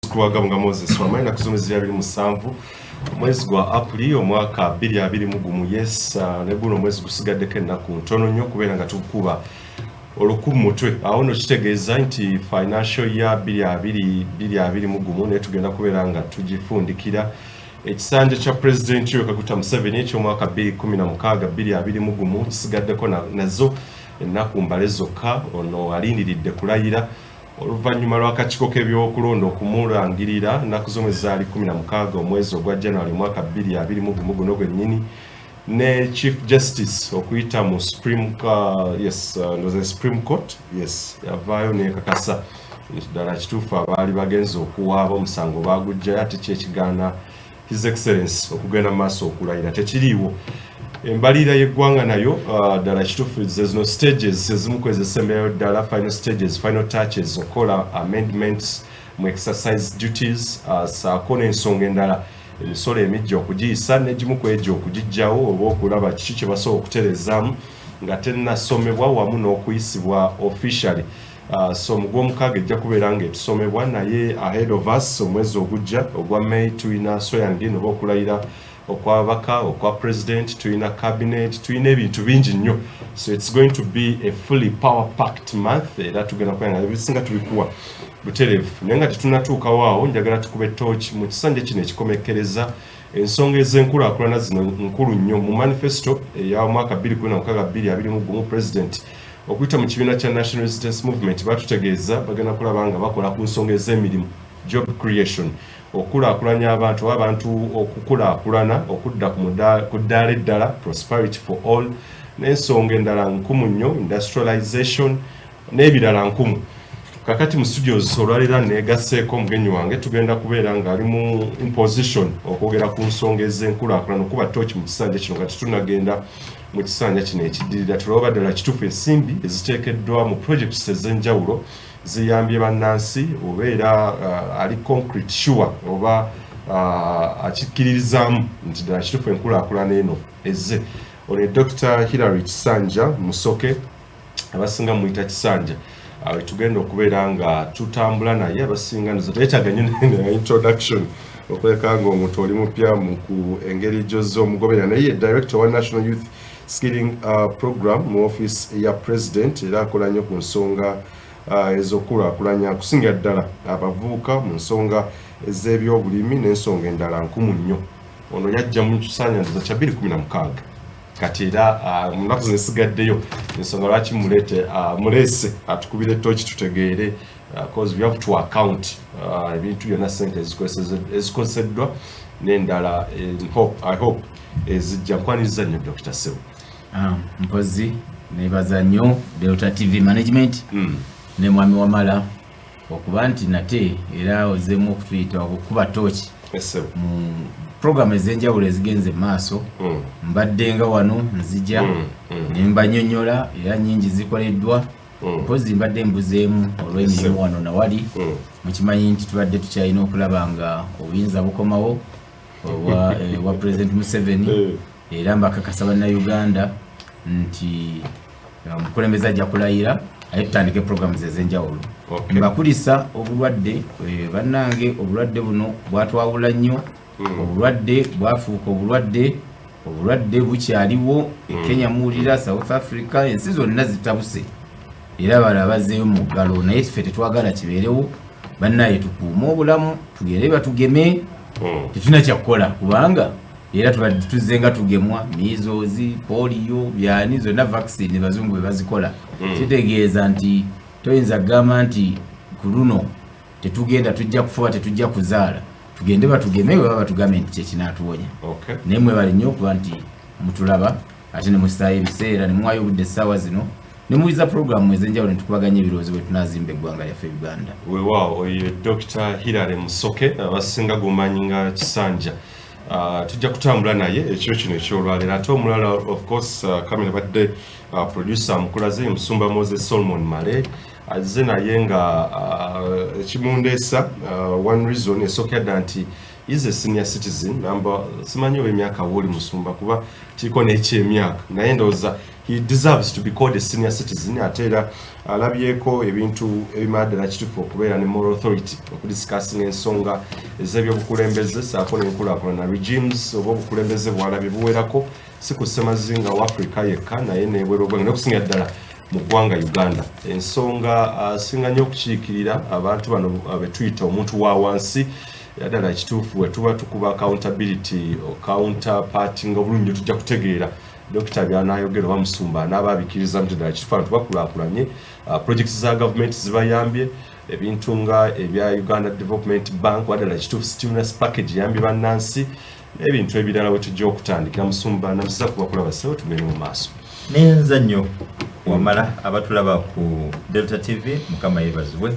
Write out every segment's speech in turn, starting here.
Kuwagabunga Moses Wamala. Ennaku z'omwezi 27, omwezi gwa Apuli, omwaka 2021. Yes, ne guno omwezi gusigaddeko ennaku ntono nnyo okubeera nga tukuba oluku mu mutwe. Awo nno kitegeeza nti financial year 2021 naye tugenda kubeera nga tugifundikira. Ekisanja kya Pulezidenti Yoweri Kaguta Museveni eky'omwaka 2016 2021 kisigaddeko nazo ennaku mbale zokka. Ono alindiridde kulayira oluvannyuma lw'akakiiko k'ebyokulonda okumulangirira ennaku z'omwezi zaali 16, omwezi ogwa January, mwaka 2021 guno gwennyini, ne Chief Justice okuyita mu Supreme, yes, ndowooza Supreme Court, yes, yavaayo nekakasa nti ddala kituufu abaali bagenze okuwaaba omusango baagujjayo, ate kyekigaana His Excellence okugenda mu maaso okulayira tekiriiwo. Embalirira y'eggwanga nayo, ddala kituufu ze zino stages ezimu ku ezisemberayo ddala, final stages, final touches, okukola amendments mu excise duties, saako n'ensonga endala, emisolo emijja okugiyisa n'egimu ku egyo okugiggyawo oba okulaba kiki kye basobola okutereezaamu nga tennasomebwa wamu n'okuyisibwa officially. So mu Gwomukaaga ejja kubeera nga etusomebwa, naye ahead of us, omwezi ogujja ogwa May tulina swearing oba okulayira okw'ababaka, okwa president, tulina cabinet, tulina ebintu bingi nnyo. So it's going to be a fully power packed month, era tugenda kubeera nga ebisinga tubikuwa butereevu. Naye nga tetunnatuukawo awo, njagala tukube torch mu kisanja kino ekikomekkereza. Ensonga ez'enkulaakulana zino nkulu nnyo. Mu manifesto eya mwaka 2016 2021, president okuyita mu kibiina kya National Resistance Movement batutegeeza bagenda kulaba nga bakola ku nsonga ez'emirimu, job creation, okukulaakulanya abantu oba abantu okukulaakulana okudda ku ddaala eddala, prosperity for all, n'ensonga endala nkumu nnyo, industrialization n'ebirala nkumu. Kakati mu studios olwaleero neegasseeko omugenyi wange, tugenda kubeera ng'ali mu position okwogera ku nsonga ez'enkulaakulana, okuba tooki mu kisanja kino nga tetunnagenda mu kisanja kino ekiddirira, tulaba ddala kituufu ensimbi eziteekeddwa mu projects ez'enjawulo ziyambye bannansi, obeera ali concrete sure oba akikkiririzaamu nti ddala kituufu enkulaakulana eno ezze. Ono ye Dr Hillary Kisanja Musoke, abasinga muyita Kisanja. Tugenda okubeera nga tutambula naye. Abasinga ndoza teyetaaga nnyo introduction okuleka nga omuntu oli mupya mu ku engeri gy'ozza omugoberera, naye ye director wa National Youth Skilling Program mu office ya president, era akola nnyo ku nsonga ez'okukulaakulanya kusingira ddala abavubuka mu nsonga ez'ebyobulimi n'ensonga endala nkumu nnyo. Ono yajja mu kisanja ndoza kya 2016. Kati era mu nnaku zino esigaddeyo, ensonga lwaki muleete, muleese atukubire tooki tutegeere, cause we have to account ebintu byonna, sente ezikozeseddwa n'endala, I hope ezijja. Nkwaniriza nnyo, Dr Sebo. Ah, mpozi nebaza nnyo Delta TV management ne mwami Wamala okuba nti nate era ozeemu okutuyita okukuba tooki Essebo. mu programu ez'enjawulo ezigenze mu maaso. Mbadde nga wano nzija ne mbanyonnyola, era nyingi zikoleddwa. Mpozi mbadde mbuzeemu olw'emirimu wano nawali. Mukimanyi nti tubadde tukyalina okulaba nga obuyinza bukomawo obwa President Museveni. Era mbakakasa Bannayuganda nti omukulembeze ajja kulayira, aye tutandike programs ez'enjawulo. Mbakulisa obulwadde, bannange, obulwadde buno bwatwawula nnyo. Obulwadde bwafuuka obulwadde, obulwadde bukyaliwo e Kenya, muwulira South Africa, ensi zonna zitabuse, era abalala bazzeeyo mu ggalo, naye ffe tetwagala kibeerewo. Bannaye, tukuume obulamu, tugende batugeme. Tetulina kyakukola kubanga era tubadde tuzze nga tugemwa measles, polio, byani, zonna vaccine bazungu bwe bazikola. Kitegeeza nti toyinza kugamba nti ku luno tetugenda, tujja kufuba, tetujja kuzaala. Tugende batugeme bwe baba batugambye nti kyekinaatuwonya. Naye mwebale nnyo okuba nti mutulaba ate ne mussaayo ebiseera ne muwaayo obudde essaawa zino ne muwuliza puroguramu ez'enjawulo ne tukubaganya ebirowoozo bwe tunaazimba eggwanga lyaffe Uganda. Weewaawo, oyo Dr Hillary Musoke, abasinga gumanyi nga Kisanja. Tujja kutambula naye ekiro kino ekyolwaleero. Ate omulala, of course, kamera badde producer mukulaze, Musumba Moses Solomon Male azze naye nga ekimundeesa, one reason esookera ddala nti Is a senior citizen number, simanyi oba emyaka wooli musumba, kuba kiriko n'ekyemyaka, naye ndowooza he deserves to be called a senior citizen. Ate era alabyeko ebintu ebimala ddala kituufu okubeera ne moral authority okudiscussinga ensonga ez'ebyobukulembeze saako n'enkulaakulana. Regimes oba obukulembeze bwalabye buwerako, si ku ssemazinga wa Africa yekka, naye nebweru ogwanga, n'okusinga ddala mu ggwanga Uganda. Ensonga asinga nnyo okukiikirira abantu bano betuyita omuntu wa wansi. Era ddala kituufu bwe tuba tukuba accountability, counterparting obulungi nnyo, tujja kutegeera Dokita byanayogera oba musumba anaaba abikiriza nti ddala kituufu abantu bakulaakulanye, projects za gavumenti zibayambye, ebintu nga ebya Uganda Development Bank, wadala kituufu stimulus package yambye bannansi n'ebintu ebirala. We tujja okutandikira, musumba, namusiza kuba kulaba sewo, tugende mu maaso. Neyanza nnyo wamala abatulaba ku Delta TV, Mukama yebazibwe.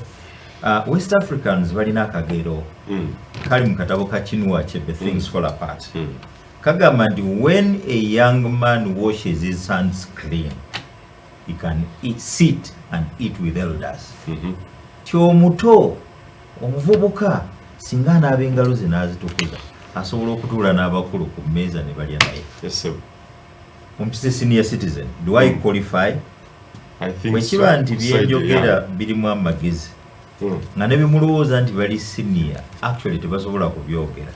West Africans balina akagero kali mu katabo ka Chinua Achebe, Things Fall Apart. Kagamba nti when a young man washes his hands clean, he can eat, sit and eat with elders. Ti omuto, omuvubuka, singa anaaba engalo ze n'azitukuza, asobola okutuula n'abakulu ku mmeeza ne balya naye. Yes, sir. Ompise senior citizen, do I qualify? I think Bwe kiba so. nti Side, byenjogera birimu amagezi, nga ne bemulowooza nti bali senior actually tebasobola kubyogera,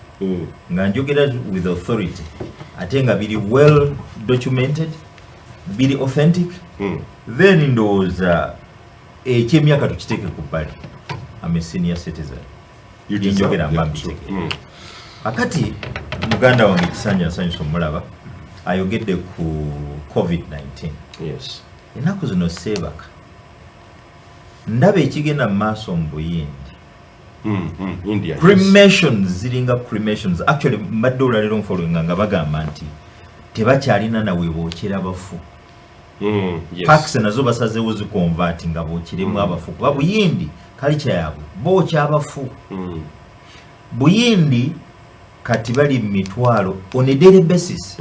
nga njogera with authority ate nga biri well documented, biri authentic, then ndowooza ekyemyaka tukiteeke ku bbali. Am a senior citizen. You Byenjogera deserve, mba yeah, mbitegeera. true. Akati muganda wange Kisanja, nsanyusa omulaba, ayogedde ku COVID-19. Ennaku zino seebaka, ndaba ekigenda mu maaso mu Buyindi. India, yes. Cremations ziringa cremations. Actually mbadde olwaleero nfollowinga nga bagamba nti tebakyalina nawe bookyera bafu. Parks nazo basazeewo ziconvert nga bookiremu abafu, kuba Buyindi culture yaabwe bookya abafu. Buyindi kati bali mu mitwalo on a daily basis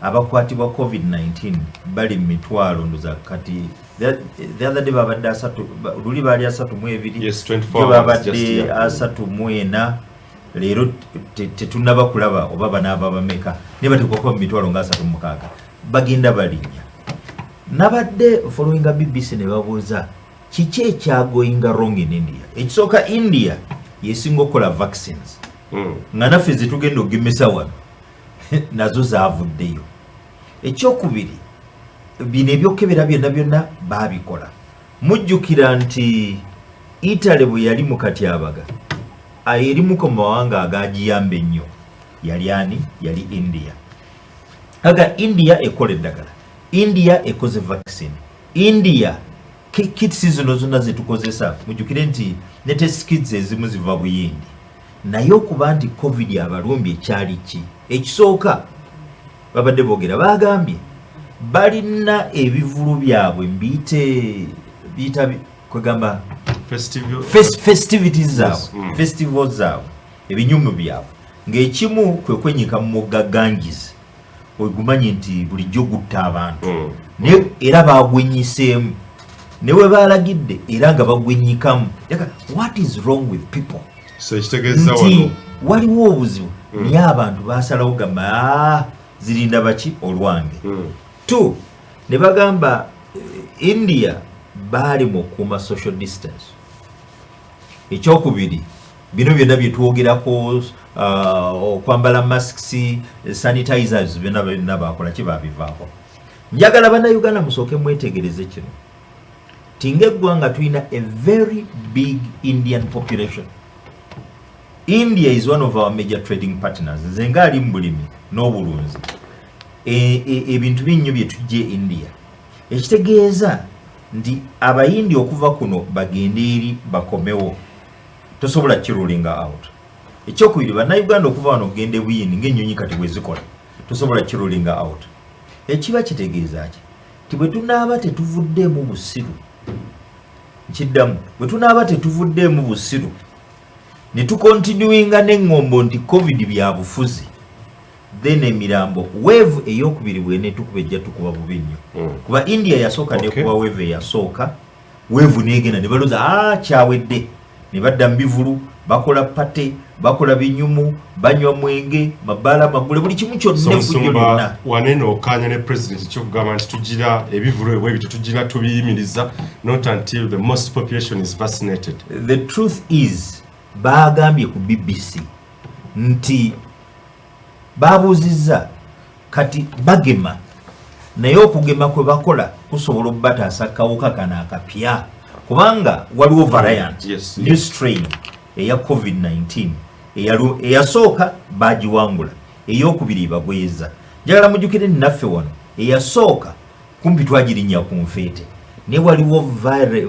abakwatibwa COVID-19 bali mu mitwalo, ndoza kati the other day babadde asatu, luli baali 32, Yes, 24 jo hours, babadde just, yeah. 34. Leero tetunnaba kulaba oba banaaba bameka, naye bateekwa kuba mu mitwalo nga 36, bagenda balinnya. Nabadde followinga BBC ne babuuza kiki ekyagoinga wrong in India. Ekisooka, India yesinga okukola vaccines, nga naffe zetugenda okugemesa wano nazo zaavuddeyo. Ekyokubiri, bino ebyokebera byonna byonna baabikola. Mujjukira nti Italy bwe yali mu katyabaga, erimu ku mawanga agagiyamba ennyo yali ani? Yali India. Aga India ekola eddagala, India ekoze vaccine, India kits zino zonna zetukozesa. Mujjukire nti ne test kits ezimu ziva Buyindi. Naye okuba nti COVID abalumbi ekyali ki? Ekisooka babadde boogera, bagambye balina ebivulu byabwe, mbiyite biyita kwegamba Festival. Festivities zaabwe, Yes. Festivals zaabwe, ebinyumu byabwe, ng'ekimu kwe kwenyika mu mugga Ganges, ogumanyi nti bulijjo gutta abantu, naye era bagwenyiseemu ne we balagidde era nga bagwenyikamu. What is wrong with people? So ekitegeeza Nti wano waliwo obuzibu, naye abantu basalawo gamba, "Ah, zirinda baki olwange." Two, ne bagamba India baali mu kukuuma social distance. Ekyokubiri, bino byonna byetwogerako, okwambala masks, sanitizers, byonna byonna bakola ki? Babivaako. Njagala Bannayuganda musooke mwetegereze kino, ti ng'eggwanga tulina a very big Indian population. India is one of our major trading partners. Nze ngaali mu bulimi n'obulunzi, ebintu binnyo bye tujja e India. Ekitegeeza nti Abayindi okuva kuno bagende eri bakomewo, tosobola kirulinga out. Ekyokubiri, Bannayuganda okuva wano okugenda e Buyindi ng'ennyonyi kati bwe zikola, tosobola kirulinga out. Ekiba kitegeeza ki? Ti bwe tunaaba tetuvuddeemu busiru, nkiddamu, bwe tunaaba tetuvuddeemu busiru ne tukontinuinga n'eŋŋombo nti COVID bya bufuzi, then emirambo, wave eyokubiri bwenetukuba ejja tukuba bubi nnyo, kuba India yasooka nekuba wave eyasooka, wave negenda ne balooza, "Ah, kyawedde," ne badda mu bivulu. Bakola party, bakola binyumu, banywa mwenge, mabaala magule, buli kimu kyonna, effujjo lyonna. Wanene okanya ne president kyokugamba nti tugira ebivulu ebwe ebyo tugira tubiyimiriza not until the most population is vaccinated. The truth is, bagambye ku BBC nti babuuzizza kati bagema, naye okugema kwe bakola kusobola okubataasa kawuka kano akapya, kubanga waliwo variant, new strain eya COVID-19. Eyasooka bagiwangula, eyokubiri bagoyeza. Njagala mujjukire naffe wano eyasooka kumpi twagirinnya ku nfeete, naye waliwo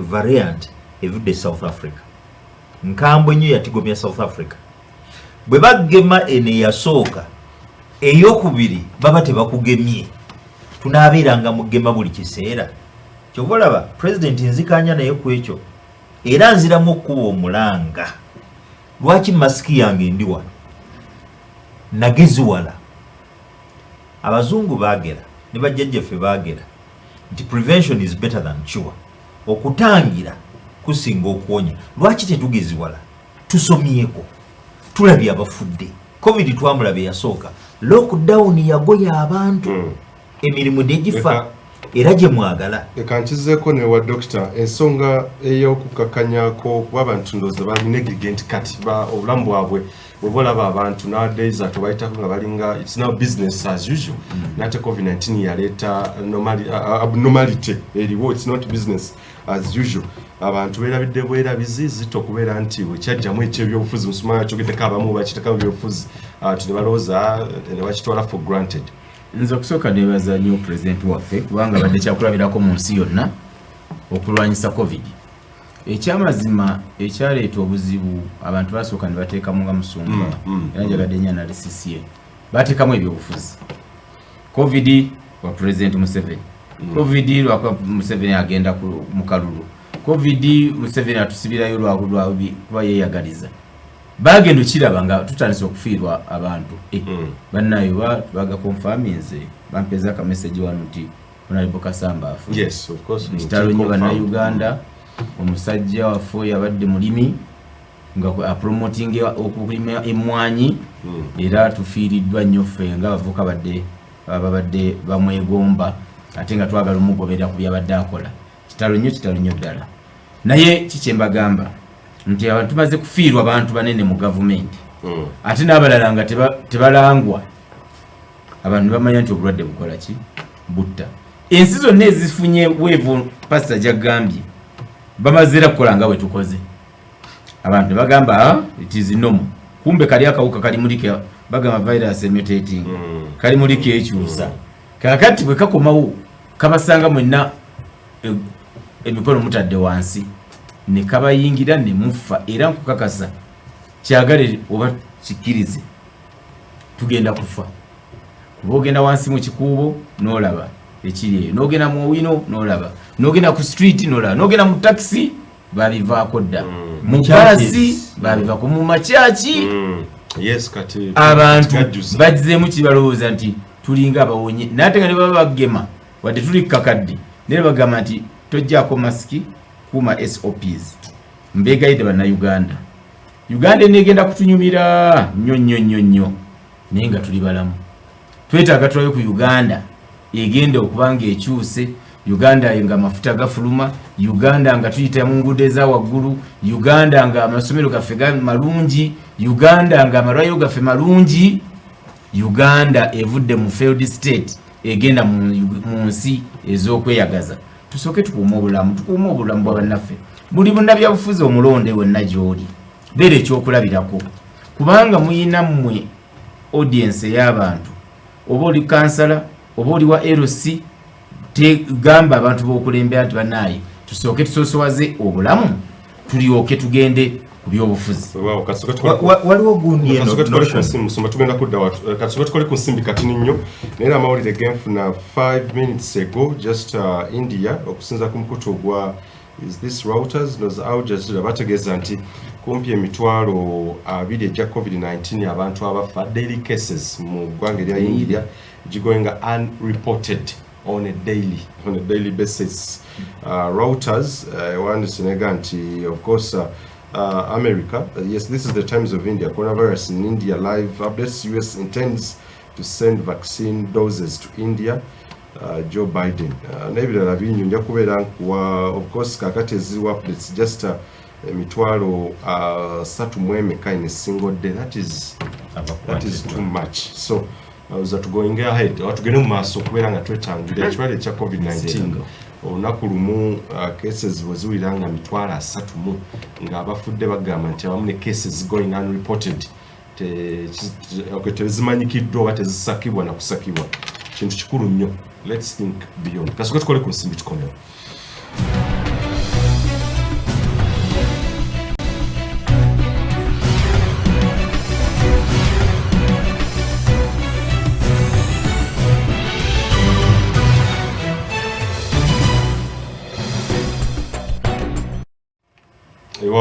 variant evudde South Africa, nkambwe nnyo, yatigomya South Africa. Bwe bagema eno eyasooka, eyokubiri baba tebakugemye. Tunaabeeranga mugema buli kiseera. Kyova olaba pulezidenti nzikanya naye ku ekyo, era nziramu okkuba omulanga. Lwaki masiki yange ndi wano nageziwala? Abazungu baagera ne bajjajjaffe baagera nti prevention is better than cure, okutangira kusinga okuwonya. Lwaki tetugeziwala? Tusomyeko, tulabye abafudde. COVID twamulaba eyasooka, lockdown yagoya abantu, emirimu negifa, era gye mwagala. Leka nkizeeko newa dokita ensonga ey'okukakanyako, kuba abantu ndowooza bali negligent kati obulamu bwabwe bwe bolaba abantu nowadays ate bayitako nga balinga it's now business as usual. Nate COVID-19 yaleeta abnormality eriwo, it's not business as usual. Abantu beerabidde bwerabizi zita okubeera nti bwekyajjamu ekyebyobufuzi, musoma yakyogeddeko, abamu bakiteekamu ebyobufuzi, abantu ne balowooza ne bakitwala for granted. Nze okusooka nebaza nnyo pulezidenti waffe, kubanga badde kyakulabirako mu nsi yonna okulwanyisa COVID. Ekyamazima ekyaleeta obuzibu, abantu basooka ne bateekamu nga musumba, era njagadde nnyo analysis ye, bateekamu ebyobufuzi. COVID wa Pulezidenti Museveni, COVID lwakuba Museveni agenda mu kalulu, COVID Museveni atusibirayo kuba yeeyagaliza. Bagenda okiraba nga tutandise okufiirwa abantu. Bannayo bagakonfaminze, bampeeza akamessage wano nti Honorable Kasamba afu. Yes, of course. Kitalo nnyo Bannayuganda. Omusajja waffe oyo abadde mulimi nga apromotinga okulima emmwanyi, era tufiiriddwa nnyo ffe nga abavubuka badde babadde bamwegomba, ate nga twagala omugoberera ku byabadde akola. Kitalo nnyo, kitalo nnyo ddala. Naye kikyembagamba nti abantu tumaze kufiirwa bantu banene mu gavumenti, ate n'abalala nga tebalangwa, abantu ne bamanya nti obulwadde bukola ki, butta. Ensi zonna ezifunye wave, pasita gyagambye, bamaze era kukola nga bwe tukoze. Abantu ne bagamba, "Ah, it is normal." Kumbe kali akawuka kali muli bagamba virus emutating, kali muli kekyusa. Kakati bwe kakomawo kabasanga mwenna emikono mutadde wansi, ne kabayingira ne mufa. Era nkukakasa, kyagale oba kikkirize, tugenda kufa, kuba ogenda wansi mu kikuubo n'olaba ekiri eyo, n'ogenda mu wino n'olaba, n'ogenda ku street n'olaba, n'ogenda mu takisi babivaako dda, mu baasi babivaako, mu makyaki. Yes, kati abantu gajjuza. Bazzeemu kibalowooza nti tulinga abawonye, naye ate nga ne baba bagema, wadde tuli kakadde, naye bagamba nti tojjaako masiki, kuuma SOPs. Mbegayidde Bannayuganda, Uganda eneegenda kutunyumira nnyo nnyo nnyo nnyo, naye nga tuli balamu. Twetaaga tulabe ku Uganda egenda okuba nga ekyuse, Uganda nga amafuta gafuluma, Uganda nga tuyita mu nguudo eza waggulu, Uganda nga amasomero gaffe malungi, Uganda nga amalwaliro gaffe malungi, Uganda evudde mu failed state egenda mu nsi ez'okweyagaza. Tusooke tukuume obulamu, tukuume obulamu bwa bannaffe. Buli munnabyabufuzi omulonde wonna gy'oli, beera ekyokulabirako, kubanga muyina mmwe audience ey'abantu. Oba oli kansala oba oli wa LC, tegamba abantu b'okulembera nti bannaaye, tusooke tusoosowaze obulamu, tulyoke tugende ku byobufuzi. Waawo, kasooke tukole Waliwo gundi eno kasooke tukole ku notion. nsimbi, musumba, tugenda kudda watu. Kasooke tukole ku nsimbi katini nnyo, naye era amawulire genfuna 5 minutes ago just, India, okusinza ku mukutu ogwa, is this Reuters? No, Al Jazeera, bategeeza nti kumpi 20,000 egya COVID-19, abantu abafa, daily cases mu ggwanga erya India gigoinga unreported on a daily basis. Reuters ewandiise nega nti of course America. Yes, this is the Times of India. Coronavirus in India live updates. US intends to send vaccine doses to India. Joe Biden. N'ebirala bingi nja kubeera nkuwa, of course kakati eziriwo updates just emitwalo 30 mu emeka in a single day. That is too much. So za tugoinge ahead, tugende mu maaso okubeera nga twetangira ekirwadde ekya COVID-19. Olunaku lumu cases bwe ziwulira nga 300,000, ng'abafudde bagamba nti abamu ne cases going unreported, tezimanyikiddwa oba tezisakibwa na kusakibwa. Kintu kikulu nnyo. Let's think beyond. Kasooke tukole ku nsimbi, tukomewo.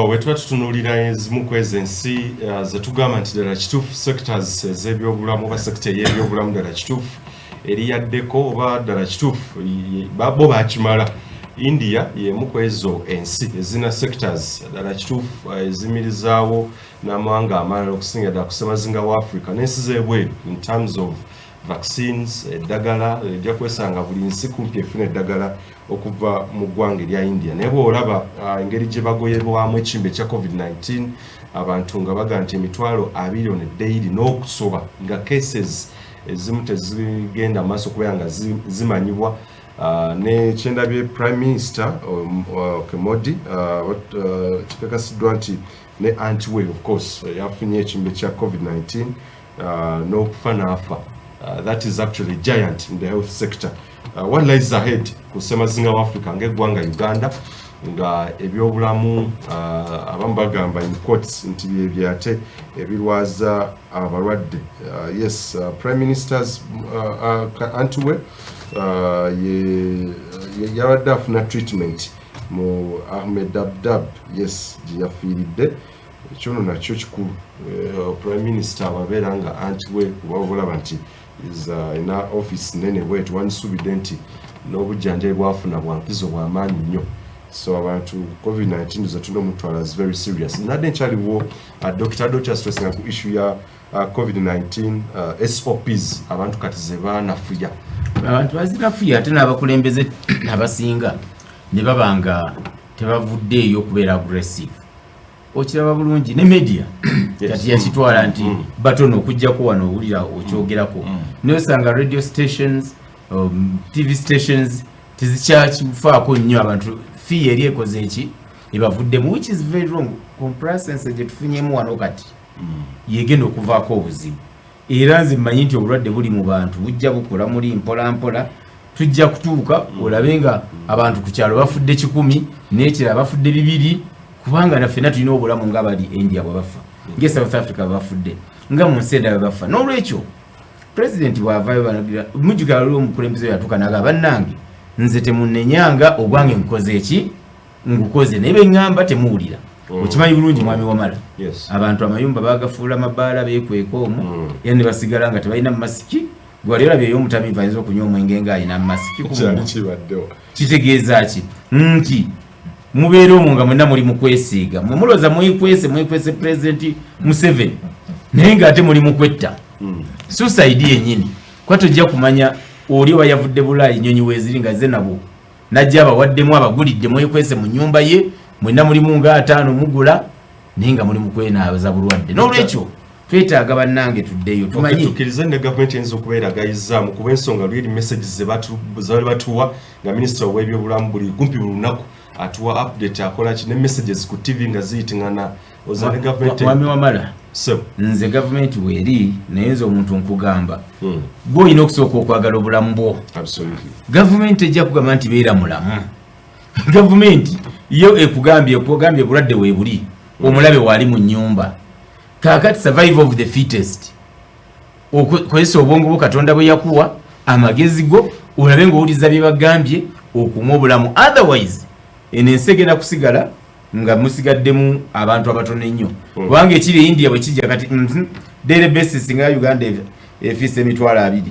Wetuba tutunuulira ezimu ku ezo ensi zetugamba nti ddala kituufu sectors ez'ebyobulamu oba sector ey'ebyobulamu ddala kituufu eriyaddeko oba ddala kituufu bo bakimala, India yemu ku ezo ensi ezina sectors ddala kituufu ezimirizaawo n'amawanga amalala okusinga ddala ku ssemazinga wa Africa n'ensi z'ebweru in terms of vaccines, eddagala. Ejja kwesanga buli nsi kumpi efuna eddagala okuva mu ggwanga erya India. Naye bw'olaba engeri gye bagoyebwamu ekimbe ekya COVID-19, abantu nga baga nti 20,000 on daily n'okusoba, nga cases ezimu tezigenda maaso kubeera nga zimanyibwa. Ne kyendabye Prime Minister Modi, kikakasiddwa nti ne anti we of course yafunye ekimbe kya COVID-19 n'okufa n'afa. That is actually giant in the health sector. What lies ahead ku ssemazinga wa Africa ng'eggwanga Uganda, nga ebyobulamu abamu bagamba in quotes nti byebyate ebirwaza abalwadde? Yes, prime ministers anti we yabadde afuna treatment mu Ahmedabad, yes, gye yafiiridde. Ekyono nakyo kikulu. Prime minister ababeera nga anti we, kuba olaba nti ina office nene bwetu, wandisuubidde nti n'obujjanjabi bwafuna bwankizo bwamaanyi nnyo. So abantu COVID-19 ze tulina omutwala is very serious. Nadde nkyaliwo Dr. Dr stressinga ku issue ya COVID-19 SOPs abantu kati ze banafuya. Abantu bazinafuya, ate n'abakulembeze abasinga ne baba nga tebavuddeeyo okubeera aggressive. Okiraba bulungi ne media kati yakitwala nti batono okugjako wano owulira okyogerako, naye osanga radio stations, TV stations tezikyakifaako nnyo. Abantu fee eri ekoze eki ebavuddemu, which is very wrong. Complacency gye tufunyemu wano kati yegenda okuvaako obuzibu. Era nze mmanyi nti obulwadde buli mu bantu bujja bukula muli mpola mpola, tujja kutuuka olabe nga abantu ku kyalo bafudde 100 n'ekirala bafudde 200, kubanga naffena tulina obulamu nga bali India bwe bafa, nga e South Africa bwe bafudde, nga mu nsi endala bwe bafa. N'olwekyo pulezidenti bw'avaayo banagira mujjukira waliwo omukulembeze we yatuuka naga, "Bannange, nze temunnenyanga, ogwange nkoze eki ngukoze, naye beŋŋamba temuwulira." Okimanyi bulungi, mwami Wamala, abantu amayumba bagafuula mabaala, beekweka omwo era ne basigala nga tebalina masiki. Gwali olabye ey'omutamiivu ayinza okunywa omwenge nga alina masiki ku Kyali mumwa? Kibaddewo. Kitegeeza ki? Nti mubeera omwo nga mwenna muli mu kwesiiga, mwe mulowooza mwekwese, mwekwese Pulezidenti Museveni, naye ng'ate muli mu kwetta, suicide yennyini, kuba tojja kumanya oli oba yavudde Bulaayi, nyonyi weeziri nga ze nabo najja abawaddemu, abagulidde, mwekwese mu nyumba ye, mwenna mulimu nga 50 mugula, naye nga muli mu kwenaaza bulwadde. N'olwekyo twetaaga, bannange, tuddeyo tumanye. Tukkirize ne gavumenti eyinza okubeera agayizaamu, kuba ensonga lweri messages ze zaali batuwa nga minisita ow'ebyobulamu buli kumpi buli lunaku atuwa update, akola ki ne messages ku TV nga ziyitingana oza ne gavumenti. Mwami Wamala, So, nze gavumenti weeri, naye nze omuntu nkugamba, gwe olina okusooka okwagala obulamu bwo. Gavumenti ejja kugamba nti beera mulamu. Gavumenti yo ekugambye obulwadde weebuli, omulabe waali mu nnyumba. Kaakati survival of the fittest. Kozesa obwongo bwo Katonda bwe yakuwa, amagezi go, olabe ng'owuliza bye bagambye okuuma obulamu. Otherwise eno ensi egenda kusigala nga musigaddemu abantu abatono ennyo, kubanga ekiri e India bwe kijja kati daily basis nga Uganda efiisa 20,000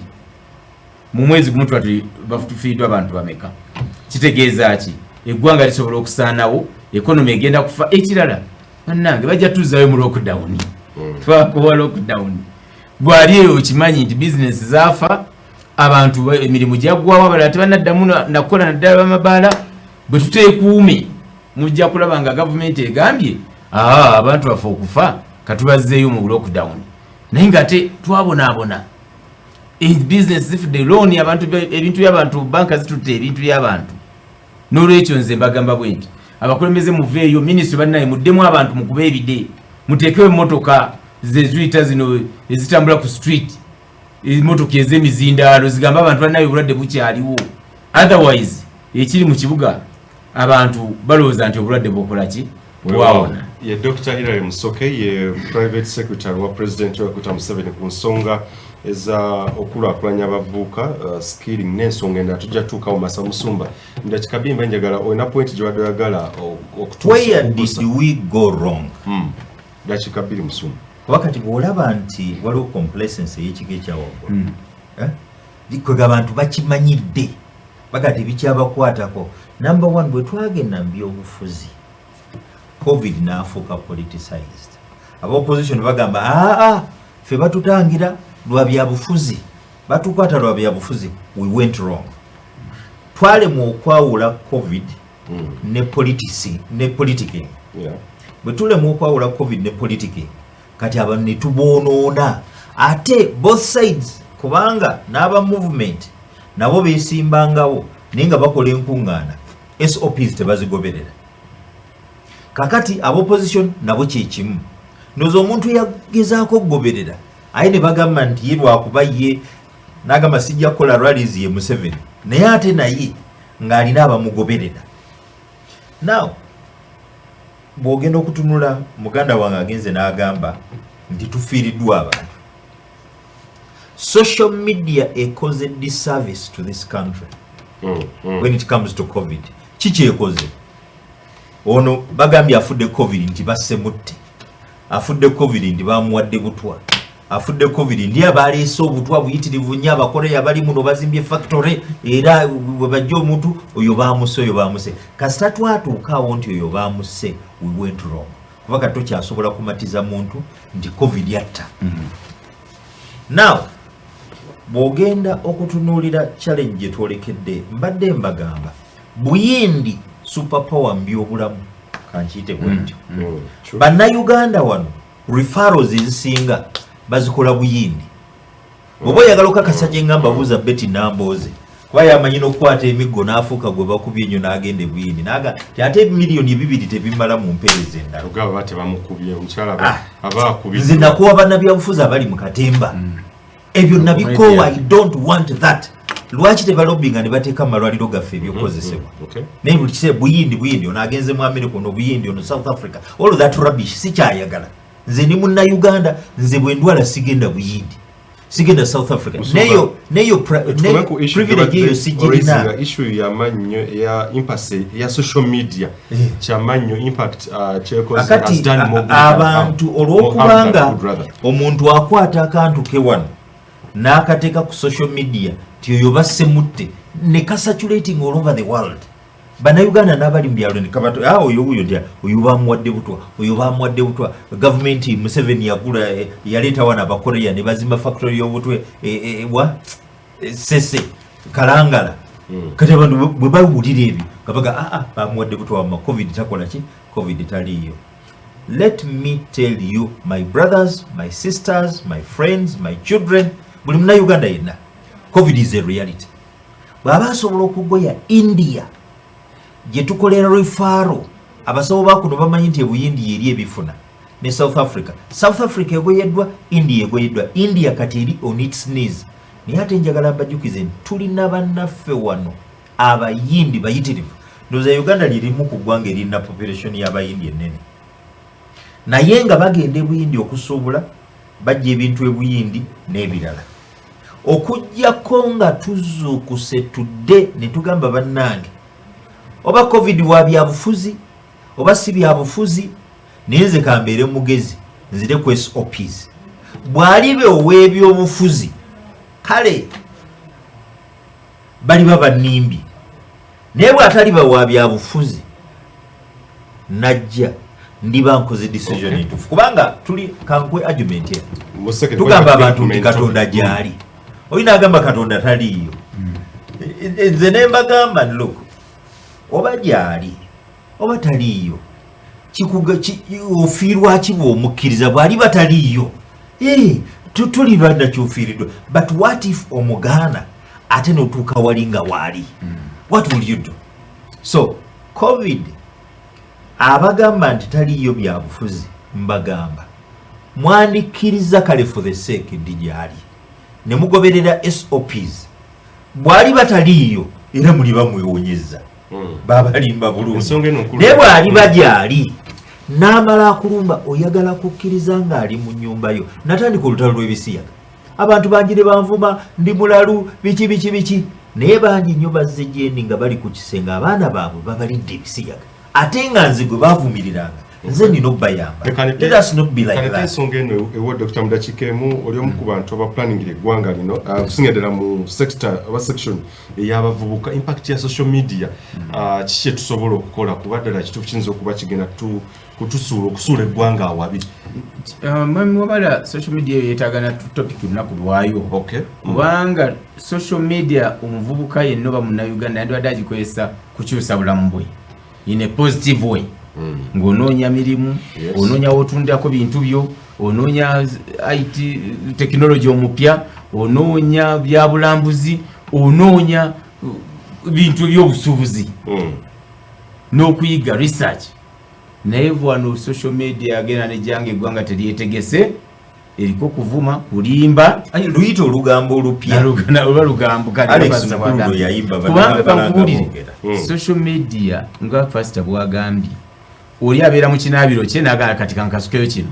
mu mwezi gumu, tuba tufiiriddwa abantu bameka? Kitegeeza ki? Eggwanga lisobola okusaanawo, economy egenda kufa. Ekirala, Bannange, bajja tuzzayo mu lockdown. Twakuwa lockdown. Bwali eyo okimanyi nti bizinesi zaafa, abantu emirimu gyaggwawo, abalala tebanaddamu nakukola, naddala bamabaala. Bwe tuteekuume, mujja kulaba nga gavumenti egambye, "Aa, abantu baffe okufa, katubazzeeyo mu lockdown." Naye ngaate twabonaabona, bizinesi zifudde, looni abantu, ebintu by'abantu, banka zitutte ebintu by'abantu. N'olwekyo nze mbagamba bwe nti, abakulembeze muveeyo, minisitule bannaye, muddemu abantu, mukube ebide, muteekewo emmotoka zeziyita zino ezitambula ku street, emotoka ez'emizindaalo zigambe abantu, bannaye, obulwadde bukyaliwo. Otherwise ekiri mu kibuga, abantu balowooza nti obulwadde bwokola ki, bwawona. Ye Dr Hilary Musoke, ye private secretary wa President Kaguta Museveni ku nsonga eza okulaakulanya abavubuka, skilling n'ensonga endala. Tujja tutuukawo. Masa Musumba, ndakika bimba, njagala olina point gye oyagala okutuusa. Where did we go wrong? Dakika 2, Musumba. Kuba kati bw'olaba nti waliwo complacency ey'ekika ekyawaggulu, eh? Kwega abantu bakimanyidde, baga tebikyabakwatako. Number one, bwe twagenda mu byobufuzi, COVID n'afuuka politicized. Aba opposition bagamba, "Aa, ffe batutangira lwa byabufuzi, batukwata lwa byabufuzi." We went wrong. Twalemwa okwawula COVID ne politics, ne politicking. Bwe tulemwa okwawula COVID ne politicking, kati abantu ne tuboonoona ate both sides, kubanga n'aba movement nabo beesimbangawo, naye nga bakola enkuŋŋaana, SOPs tebazigoberera. Kakati aba opposition nabo kyekimu. Ndowooza omuntu yagezaako okugoberera, aye ne bagamba nti ye lwakuba ye n'agamba sijja kukola rallies, ye Museveni, naye ate naye ng'alina abamugoberera. Now bw'ogenda okutunula, muganda wange agenze n'agamba nti tufiiriddwa abantu. Social media ekoze disservice to this country when it comes to COVID. Kikyekoze ono bagambye afudde COVID nti basse mutte, afudde COVID nti bamuwadde butwa, afudde COVID ndi abaleese obutwa buyitirivu nnyo, Abakoreya bali muno bazimbye factory, era bwe bajja omuntu oyo bamuse, oyo bamuse. Kasita twatuukaawo nti oyo bamuse, we went wrong, kuba kati tokyasobola kumatiza muntu nti COVID yatta. Now bw'ogenda okutunuulira challenge gye twolekedde, mbadde mbagamba Buyindi superpower mu byobulamu, kankiyite bwentyo. True. Bannayuganda wano referrals ezisinga bazikola Buyindi. Bw'oba oyagala okakasa gye ngamba, buuza Betty Nambooze, kuba yamanyi n'okukwata emiggo n'afuuka gwe bakubye ennyo n'agenda e Buyindi, naga ti ate 2 miliyoni tebimala mu mpeereza endala. Ogaba ba tebamukubye omukyala Ah. aba akubye. Nze nakuwa bannabyabufuzi abali mu katemba, ebyo nabikoowa. I don't want that. Lwaki tebalobinga ne bateeka mu malwaliro gaffe ebyokukozesebwa? Naye buli kiseera Buyindi, Buyindi, ono agenze mu America, ono Buyindi, ono South Africa, all of that rubbish sikyayagala. Nze ndi Munnayuganda, nze bwe ndwala sigenda Buyindi, sigenda South Africa. Musumba, Neyo tukome ku issue privilege eyo sigirina. Raising issue yamannyo eya impasse ya social media. Kyamannyo impact kyekoze Akati has done more good than harm. abantu More harm olw'okubanga than good, rather. omuntu akwata akantu ke wano n'akateeka ku social media ti oyo basse mutte, ne kasaturating all over the world, Bannayuganda n'abali mu byalo ne kabato, "Ah, oyo wuyo nti oyo bamuwadde butwa, oyo bamuwadde butwa." Gavumenti Museveni yagula yaleeta wano Abakoreya ne bazimba factory y'obutwe wa Sese Kalangala. Kati abantu bwe bawulira ebyo nga baga, "Aa, bamuwadde butwa, wamma COVID takola ki, COVID taliiyo." Let me tell you, my brothers, my sisters, my friends, my children, buli Munnayuganda yenna, COVID is a reality. Bw'aba asobola okugoya India gye tukolera referral, abasawo bakuno bamanyi nti Ebuyindi eri ebifuna ne South Africa. South Africa egoyeddwa, India egoyeddwa. India kati eri on its knees. Naye ate njagala mbajjukize nti tulina bannaffe wano Abayindi bayitirivu. Ndowooza Uganda lirimu ku ggwanga erina population y'Abayindi ennene, naye nga bagenda Ebuyindi okusuubula, bajja ebintu Ebuyindi n'ebirala. Okugjako nga tuzuukuse tudde ne tugamba, "Bannange, oba COVID wa byabufuzi oba si byabufuzi, naye nze kambeere mugezi, nzire ku SOPs." Bw'alibe ow'ebyobufuzi, kale baliba bannimbi, naye bw'ataliba wa byabufuzi najja Ndiba nkoze decision entuufu, kubanga tuli kankwe argument eno. Tugamba abantu nti Katonda gyali, olina agamba Katonda taliiyo. Nze ne mbagamba, look, oba gyali oba taliiyo, ofiirwa ki bw'omukkiriza? Bw'aliba taliiyo, tuli bannakyofiiriddwa. But what if omugaana ate n'otuuka wali nga waali? What will you do? So COVID, abagamba nti taliiyo byabufuzi, mbagamba mwandikkiriza kale for the sake nti gyali, ne mugoberera SOPs. Bw'aliba taliiyo, era muliba mwewonyeza, babalimba bulungi. Naye bw'aliba gyali n'amala akulumba, oyagala kukkiriza ng'ali mu nnyumba yo. Natandika olutalo lw'ebisiyaga, abantu bangi ne banvuma, ndi mulalu, biki biki biki. Naye bangi nnyo bazze gyendi nga bali ku kisenge, abaana baabwe babalidde ebisiyaga, ate nga nze gwe bavumiriranga, nze nina okubayamba. Let us not be like that. Ensonga eno ewa Dr. mu dakiika emu, oli omu ku bantu abaplaningira eggwanga lino, okusinga ddala mu sector oba section ey'abavubuka, impact ya social media, kiki kyetusobola okukola? Kuba ddala kituufu kiyinza okuba kigenda kutusuula, okusuula eggwanga awabi. Mwami Wabala, social media eyo yeetaaga na topic lunaku lwayo, kubanga social media, omuvubuka yenna oba munnayuganda yandibadde agikozesa kukyusa bulamu bwe in a positive way, ng'onoonya mirimu, onoonya wotundako bintu byo, onoonya IT technology omupya, onoonya byabulambuzi, onoonya bintu byobusuubuzi n'okuyiga research. Naye wano social media agenda nejjanga, eggwanga teryetegese, eriko kuvuma, kulimba. Luyita olugambo olupya. Oba lugambo. Kubanga kankubuulire, social media, nga pasita bwagambye, oli abeera mu kinaabiro kye nagamba, kati kankasukeyo kino,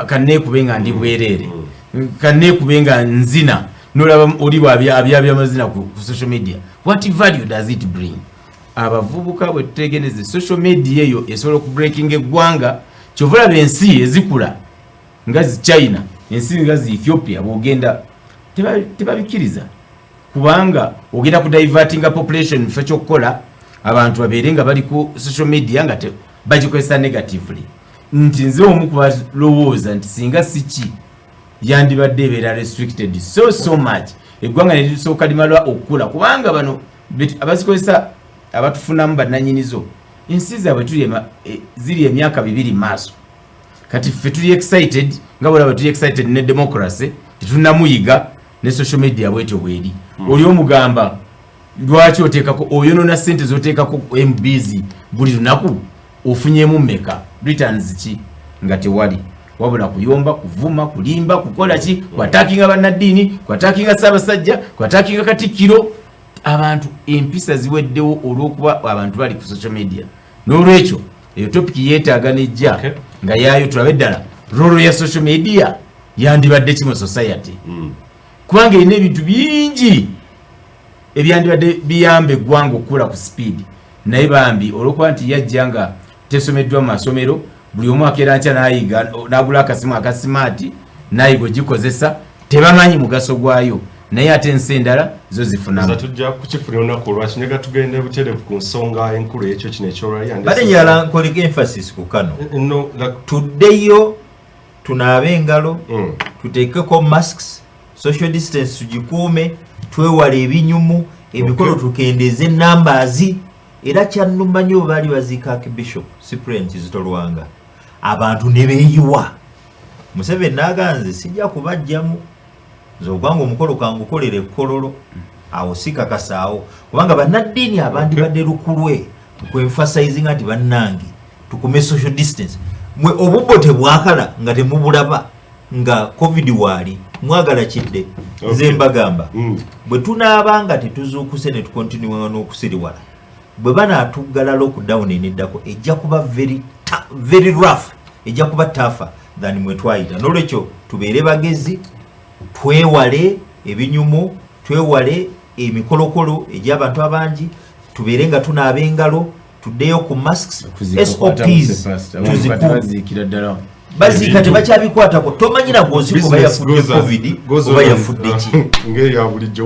kaneekube nga ndi bwereere, kaneekube nga nzina. Nolaba oli abyabya amazina ku social media. What value does it bring? Abavubuka bwe tutegeneze, social media eyo esobola okubreakinga eggwanga. Kyova olaba ensi ezikula nga zi China, ensi nga zi Ethiopia, bwogenda tebabikiriza, kubanga ogenda kudivertinga population fe kyokukola abantu babeere nga bali ku social media nga bagikozesa negatively. Nti nze omu kubalowooza nti singa siki yandibadde ebeera restricted so so much, eggwanga nelisooka limala okukula, kubanga bano abazikozesa abatufunamu bannanyinizo, ensi zaabwe ziri emyaka 2 maaso. Kati ffe tuli excited, nga bwolaba tuli excited ne democracy tetunamuyiga, ne social media bwetyo bweri. Oli omugamba lwaki oteekako, oyonona sente zoteekako MBs buli lunaku, ofunyemu mmeka, returns ki? Nga tewali, wabula kuyomba, kuvuma, kulimba, kukola ki, kwattackinga bannaddiini, kwattackinga Ssaabasajja, kwattackinga Katikkiro. Abantu empisa ziweddewo olw'okuba abantu bali ku social media. N'olwekyo eyo topic yeetaaga nejja nga yaayo, tulabe ddala role ya social media yandibadde ki mu society, kubanga erina ebintu bingi ebyandibadde biyamba eggwanga okukula ku speed. Naye bambi olwokuba nti yajja nga tesomeddwa mu masomero, buli omu akeera nkya nayiga, nagula akasimu akasmart, nayiga ogikozesa, tebamanyi mugaso gwayo. Naye ate ensi endala zo zifunamu. Tujja kukifuna olunaku olwakinyaga. Tugende butereevu ku nsonga enkulu ekyo kino ekyolwali. Bate njala nkoleko emphasis ku kano. No, like, Tuddeyo tunaabe engalo, tuteekeko masks, social distance tugikuume, twewale ebinyumu, emikolo, tukendeeze numbers. Era kyannuma nnyo, baali baziika Archbishop Cyprian Kizito Lwanga, abantu ne beeyiwa. Museveni n'aganze, sijja kubajjamu nze ogwanga omukolo kangukolera ekkololo awo sikakasaawo, kubanga bannaddiini abandibadde lukulwe kwemphasizinga nti bannange tukume social distance. Mwe obubbo tebwakala nga temubulaba nga COVID waali, mwagala kidde. Nze mbagamba, bwe tunaaba nga tetuzuukuse ne tucontinuinga n'okusiriwala, bwe banaatuggala lockdown eneddako ejja kuba very rough, ejja kuba tougher than mwe twayita. Nolwekyo tubeere bagezi, twewale ebinyumu, twewale emikolokolo egy'abantu abangi, tubeere nga tunaaba engalo, tuddeyo ku masks, SOPs tuzikuume. Baziikira ddala. Baziika tebakyabikwatako, tomanyira gwosi oba yafudde COVID oba yafudde ki. Ng'eya bulijjo.